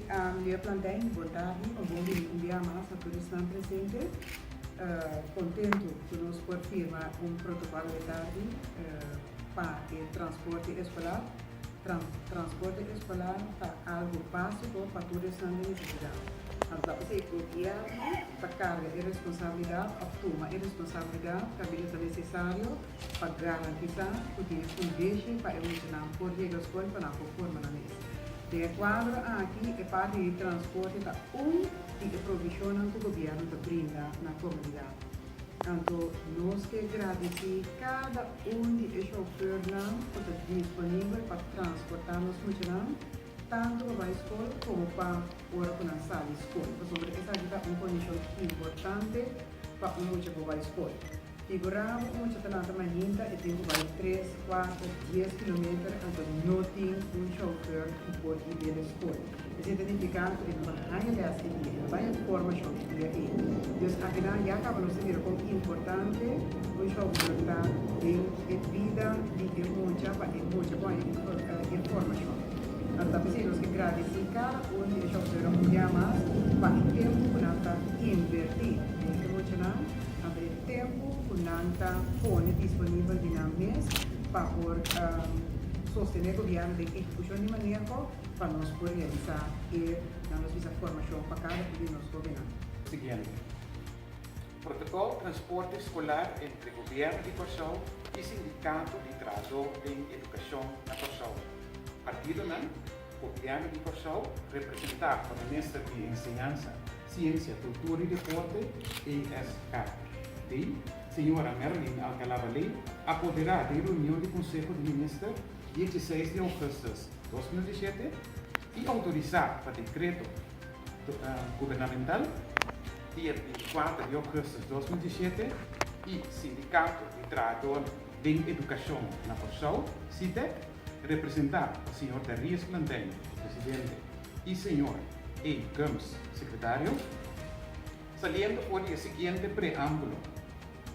Meneer Plantijn, bon tardi, un bon bini un bia mas na tur esnan presente. Kontentu ku nos por firma un protokòl awe tardi pa e transporte eskolar. Transporte eskolar ta algu básiko pa tur esnan den nesesidat. Anto ta p'esei gobièrnu ta karga e responsabilidat òf tuma e responsabilidat kaminda ta nesesario pa garantisá ku tin e fundeshi pa e muchanan por yega skol pa nan por forma nan mes. Den e kuadro aki e parti di transporte ta un di e provishonnan ku gobièrnu ta brinda na komunidat. Anto nos ke gradisí kada un di e shòfernan ku ta disponibel pa transportá nos muchanan tantu pa bai skol komo pa ora ku nan sali skol, pasobra esaki ta un kondishon importante pa un mucha por bai skol. Figurá bo un mucha ta lanta mainta e tin ku bai tres, kuater, dies kilometer anto no tin un chauffeur ku por hib'é na skol. Esei ta nifiká ku e no ta haña lès e dia, e no ta haña formashon e dia ei. Dus akinan ya kaba nos ta mira kon importante un chauffeur ta den e bida di e mucha pa e mucha por haña e formashon. Anto ta p'esei nos ke gradisí kada un di e chauffeurnan un bia mas pa e tempu ku nan ta invertí den e muchanan. Anto e tempu ku nan ta pone disponibel di nan mes pa por sostené gobièrnu den ehekushon di maneho pa nos por realisá e nan nos bisa formashon pa kada un di nos hóbennan. Siguiente. Protokòl transporte skolar entre Gobièrnu di Kòrsou i Sindikato di Trahadó den Edukashon na Kòrsou. Partidonan, Gobièrnu di Kòrsou, representá pa Minister di Enseñansa, Siensia, Kultura i Deporte, ESKD, señora Merlin Alcalá-Balé, apoderá den reunion di Konseho di Minister dieseis di ougùstùs 2017 i outorisá pa dekreto gubernamental dia 24 di ougùstùs 2017 i Sindikato di Trahadornan den Edukashon na Kòrsou, SITEK, representá pa señor Darius Plantijn, presidente, i señor E. Gumbs, sekretario, saliendo for di e siguiente preámbulo,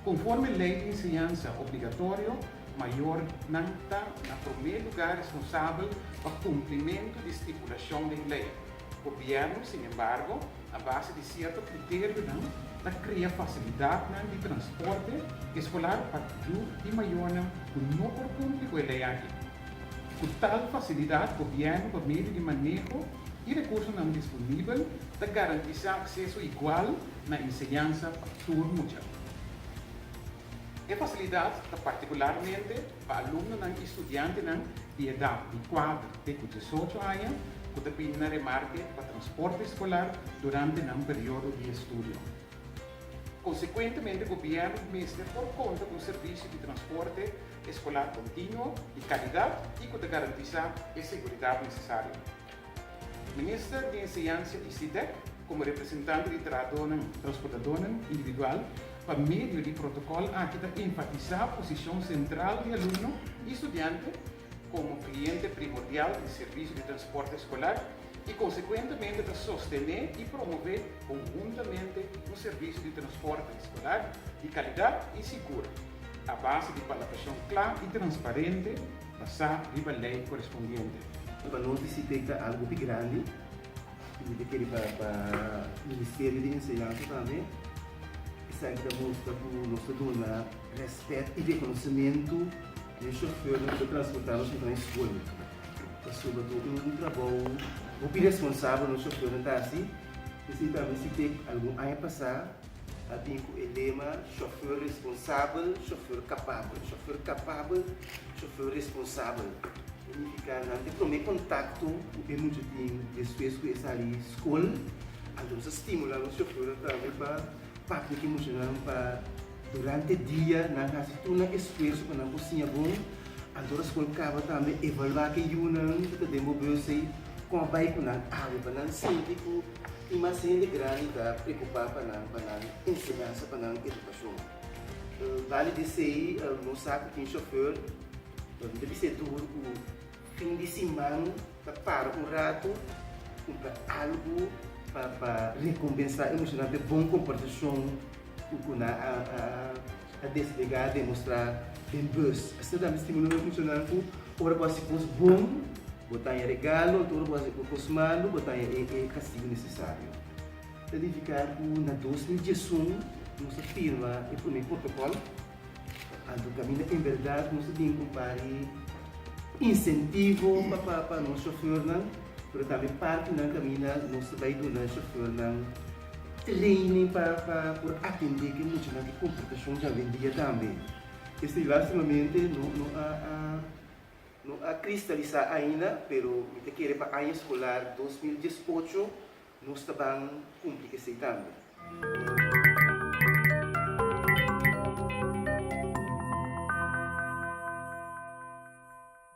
Konforme lei di enseñansa obligatorio, mayornan ta na promé lugá responsabel pa kumplimentu di stipulashon den lei. Gobièrnu, sin embargo, a base di sierto kriterionan ta krea fasilidatnan di transporte eskolar pa yu di mayornan ku no por kumpli ku e lei aki. Ku tal fasilidat, gobièrnu pa medio di maneho i rekursonan disponibel ta garantisá akseso igual na enseñansa pa tur mucha. E fasilidat ta partikularmente pa alumnonan i studiantenan di edat di kuater te ku diesocho aña ku ta bini na remarke pa transporte eskolar durante nan periodo di estudio. Konsekuentemente gobièrnu mester por konta ku un servisio di transporte eskolar kontinuo, di kalidat i ku ta garantisá e seguridat nesesario. Minister di Enseñansa i SITEC, komo representante di trahadónan transportadónan individual, pa medio di protokòl aki ta enfatisá posishon sentral di alumno i studiante komo kliente primordial di servisio di transporte eskolar i konsekuentemente ta sostené i promové konhuntamente un servisio di transporte eskolar di kalidat i sigur a base di palabrashon kla i transparente basá riba lei korespondiente. Pa nos di SITEC ta algu hopi grandi i mi ta kere pa pa Ministerio di Enseñansa tambe esaki ta mustra ku nos ta duna rèspèt i rekonosementu na e shofèrnan ku ta transportá nos muchanan e skol pasobra ta un trabou hopi responsabel nos shofèrnan ta hasi. Esei tambe SITEC algun aña pasá a bin ku e lema Shofèr responsabel, shofèr kapabel, shofèr kapabel, shofèr responsabel. E nifiká nan ta e promé kontakto ku e mucha tin despues ku e sali skol. Anto nos a stimulá nos shofèrnan tambe pa papia ku e muchanan pa durante dia nan hasi tur nan esfuerso pa nan por siña bon. Anto ora skol kaba tambe evaluá ku e yunan ku ta den bo bus ei kon a bai ku nan awe pa nan sinti ku Tin mas hende grandi ta preokupá pa nan, pa nan enseñansa, pa nan edukashon. Banda di esei, nos sa ku tin shofèr, mi ta bisa e tur ku fin di siman ta para un ratu, kumpra algu pa pa rekompensá e muchanan pa e bon komportashon ku nan a desplegá, demostrá den bus. Asina tambe stimulá nos muchanan ku ora ku hasi kos bon. Bo ta haña regalo, anto ora bo hasi kos malu, bo ta haña e kastigu nesesario. Ta nifiká ku na 2011 nos a firma e promé protokòl, anto kaminda en bèrdat nos ta bin un par di insentivo pa pa nos shofèrnan, pero tambe partinan kaminda nos ta bai duna shofèrnan training pa pa por atendé ku e muchanan ku komportashon djawendia tambe. Esei lastimamente no no a a. No a kristalisá ainda, pero mi ta kere pa aña eskolar 2018 nos ta ban kumpli ku esei tambe.